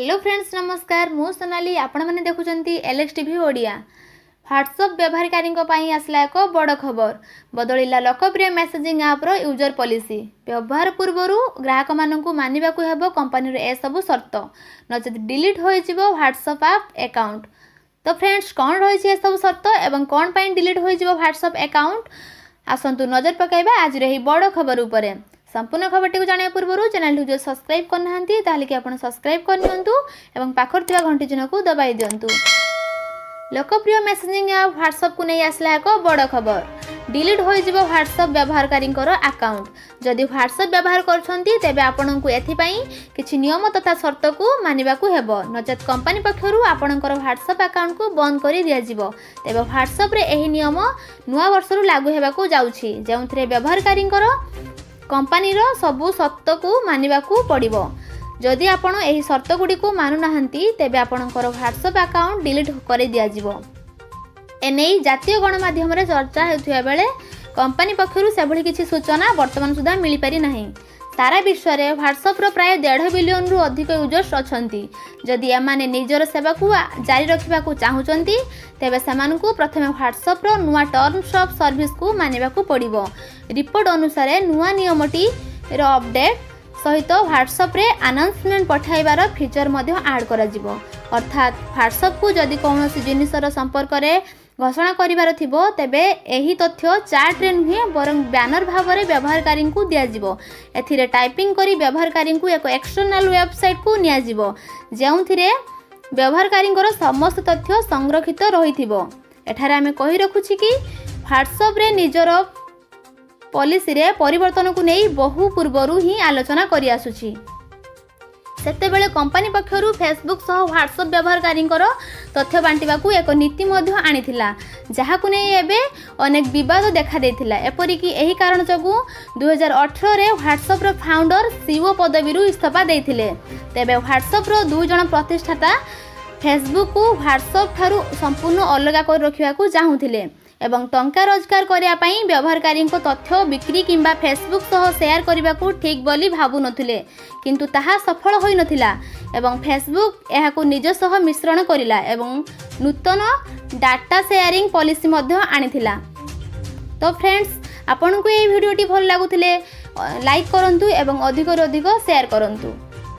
Hello friends, ନମସ୍କାର। ମୁଁ ସୋନାଲି, ଆପଣମାନେ ଦେଖୁଛନ୍ତି ଏଲ୍ଏକ୍ସ ଟିଭି ଓଡ଼ିଆ। ହ୍ୱାଟ୍ସଆପ୍ ବ୍ୟବହାରକାରୀଙ୍କ ପାଇଁ ଆସିଲା ଏକ ବଡ଼ ଖବର। ବଦଳିଲା ଲୋକପ୍ରିୟ ମେସେଜିଂ ଆପ୍ର ୟୁଜର ପଲିସି। ବ୍ୟବହାର ପୂର୍ବରୁ ଗ୍ରାହକମାନଙ୍କୁ ମାନିବାକୁ ହେବ କମ୍ପାନୀର ଏସବୁ ସର୍ତ୍ତ, ନଚେତ୍ ଡିଲିଟ୍ ହୋଇଯିବ ହ୍ୱାଟ୍ସଆପ୍ ଆପ୍ ଆକାଉଣ୍ଟ। ତ ଫ୍ରେଣ୍ଡସ୍, କ'ଣ ରହିଛି ଏସବୁ ସର୍ତ୍ତ ଏବଂ କ'ଣ ପାଇଁ ଡିଲିଟ୍ ହୋଇଯିବ ହ୍ୱାଟ୍ସଆପ୍ ଆକାଉଣ୍ଟ? ଆସନ୍ତୁ ନଜର ପକାଇବା ଆଜିର ଏହି ବଡ଼ ଖବର ଉପରେ। ସମ୍ପୂର୍ଣ୍ଣ ଖବରଟିକୁ ଜାଣିବା ପୂର୍ବରୁ ଚ୍ୟାନେଲଟିକୁ ଯଦି ସବସ୍କ୍ରାଇବ୍ କରିନାହାନ୍ତି, ତାହେଲେ କି ଆପଣ ସବସ୍କ୍ରାଇବ୍ କରିନିଅନ୍ତୁ ଏବଂ ପାଖରେ ଥିବା ଘଣ୍ଟି ଚିହ୍ନକୁ ଦବାଇ ଦିଅନ୍ତୁ। ଲୋକପ୍ରିୟ ମେସେଜିଂ ଆପ୍ ହ୍ୱାଟ୍ସଆପ୍କୁ ନେଇ ଆସିଲା ଏକ ବଡ଼ ଖବର। ଡିଲିଟ୍ ହୋଇଯିବ ହ୍ୱାଟ୍ସଆପ୍ ବ୍ୟବହାରକାରୀଙ୍କର ଆକାଉଣ୍ଟ। ଯଦି ହ୍ୱାଟ୍ସଆପ୍ ବ୍ୟବହାର କରୁଛନ୍ତି, ତେବେ ଆପଣଙ୍କୁ ଏଥିପାଇଁ କିଛି ନିୟମ ତଥା ସର୍ତ୍ତକୁ ମାନିବାକୁ ହେବ, ନଚେତ୍ କମ୍ପାନୀ ପକ୍ଷରୁ ଆପଣଙ୍କର ହ୍ୱାଟ୍ସଆପ୍ ଆକାଉଣ୍ଟକୁ ବନ୍ଦ କରି ଦିଆଯିବ। ତେବେ ହ୍ୱାଟ୍ସଆପ୍ରେ ଏହି ନିୟମ ନୂଆ ବର୍ଷରୁ ଲାଗୁ ହେବାକୁ ଯାଉଛି, ଯେଉଁଥିରେ ବ୍ୟବହାରକାରୀଙ୍କର କମ୍ପାନୀର ସବୁ ସର୍ତ୍ତକୁ ମାନିବାକୁ ପଡ଼ିବ। ଯଦି ଆପଣ ଏହି ସର୍ତ୍ତଗୁଡ଼ିକୁ ମାନୁନାହାନ୍ତି, ତେବେ ଆପଣଙ୍କର ହ୍ୱାଟ୍ସଆପ୍ ଆକାଉଣ୍ଟ ଡିଲିଟ୍ କରିଦିଆଯିବ। ଏନେଇ ଜାତୀୟ ଗଣମାଧ୍ୟମରେ ଚର୍ଚ୍ଚା ହେଉଥିବା ବେଳେ କମ୍ପାନୀ ପକ୍ଷରୁ ସେଭଳି କିଛି ସୂଚନା ବର୍ତ୍ତମାନ ସୁଦ୍ଧା ମିଳିପାରି ନାହିଁ। ସାରା ବିଶ୍ୱରେ ହ୍ୱାଟ୍ସଆପ୍ର ପ୍ରାୟ 1.5 ବିଲିୟନରୁ ଅଧିକ ୟୁଜର୍ସ ଅଛନ୍ତି। ଯଦି ଏମାନେ ନିଜର ସେବାକୁ ଜାରି ରଖିବାକୁ ଚାହୁଁଛନ୍ତି, ତେବେ ସେମାନଙ୍କୁ ପ୍ରଥମେ ହ୍ୱାଟ୍ସଆପ୍ର ନୂଆ ଟର୍ମସ୍ ଅଫ୍ ସର୍ଭିସକୁ ମାନିବାକୁ ପଡ଼ିବ। ରିପୋର୍ଟ ଅନୁସାରେ, ନୂଆ ନିୟମଟିର ଅପଡେଟ୍ ସହିତ ହ୍ୱାଟ୍ସଆପ୍ରେ ଆନାଉନ୍ସମେଣ୍ଟ ପଠାଇବାର ଫିଚର ମଧ୍ୟ ଆଡ଼୍ କରାଯିବ। ଅର୍ଥାତ୍ ହ୍ୱାଟ୍ସଆପ୍କୁ ଯଦି କୌଣସି ଜିନିଷର ସମ୍ପର୍କରେ ଘୋଷଣା କରିବାର ଥିବ, ତେବେ ଏହି ତଥ୍ୟ ଚାଟ୍ରେ ନୁହେଁ, ବରଂ ବ୍ୟାନର ଭାବରେ ବ୍ୟବହାରକାରୀଙ୍କୁ ଦିଆଯିବ। ଏଥିରେ ଟାଇପିଂ କରି ବ୍ୟବହାରକାରୀଙ୍କୁ ଏକ ଏକ୍ସଟର୍ନାଲ ୱେବସାଇଟ୍କୁ ନିଆଯିବ, ଯେଉଁଥିରେ ବ୍ୟବହାରକାରୀଙ୍କର ସମସ୍ତ ତଥ୍ୟ ସଂରକ୍ଷିତ ରହିଥିବ। ଏଠାରେ ଆମେ କହି ରଖୁଛୁ କି ହ୍ୱାଟ୍ସଆପ୍ରେ ନିଜର ପଲିସିରେ ପରିବର୍ତ୍ତନକୁ ନେଇ ବହୁ ପୂର୍ବରୁ ହିଁ ଆଲୋଚନା କରିଆସୁଛି। ସେତେବେଳେ କମ୍ପାନୀ ପକ୍ଷରୁ ଫେସବୁକ୍ ସହ ହ୍ୱାଟ୍ସଆପ୍ ବ୍ୟବହାରକାରୀଙ୍କର ତଥ୍ୟ ବାଣ୍ଟିବାକୁ ଏକ ନୀତି ମଧ୍ୟ ଆଣିଥିଲା, ଯାହାକୁ ନେଇ ଏବେ ଅନେକ ବିବାଦ ଦେଖାଦେଇଥିଲା। ଏପରିକି ଏହି କାରଣ ଯୋଗୁଁ 2018ରେ ହ୍ୱାଟ୍ସଆପ୍ର ଫାଉଣ୍ଡର ସିଇଓ ପଦବୀରୁ ଇସ୍ତଫା ଦେଇଥିଲେ। ତେବେ ହ୍ୱାଟ୍ସଆପ୍ର ଦୁଇ ଜଣ ପ୍ରତିଷ୍ଠାତା ଫେସବୁକ୍କୁ ହ୍ୱାଟ୍ସଆପ୍ ଠାରୁ ସମ୍ପୂର୍ଣ୍ଣ ଅଲଗା କରି ରଖିବାକୁ ଚାହୁଁଥିଲେ ଏବଂ ଟଙ୍କା ରୋଜଗାର କରିବା ପାଇଁ ବ୍ୟବହାରକାରୀଙ୍କ ତଥ୍ୟ ବିକ୍ରି କିମ୍ବା ଫେସବୁକ୍ ସହ ସେୟାର କରିବାକୁ ଠିକ୍ ବୋଲି ଭାବୁନଥିଲେ। କିନ୍ତୁ ତାହା ସଫଳ ହୋଇନଥିଲା ଏବଂ ଫେସବୁକ୍ ଏହାକୁ ନିଜ ସହ ମିଶ୍ରଣ କରିଲା ଏବଂ ନୂତନ ଡାଟା ସେୟାରିଂ ପଲିସି ମଧ୍ୟ ଆଣିଥିଲା। ତ ଫ୍ରେଣ୍ଡସ୍, ଆପଣଙ୍କୁ ଏହି ଭିଡ଼ିଓଟି ଭଲ ଲାଗୁଥିଲେ ଲାଇକ୍ କରନ୍ତୁ ଏବଂ ଅଧିକରୁ ଅଧିକ ସେୟାର କରନ୍ତୁ।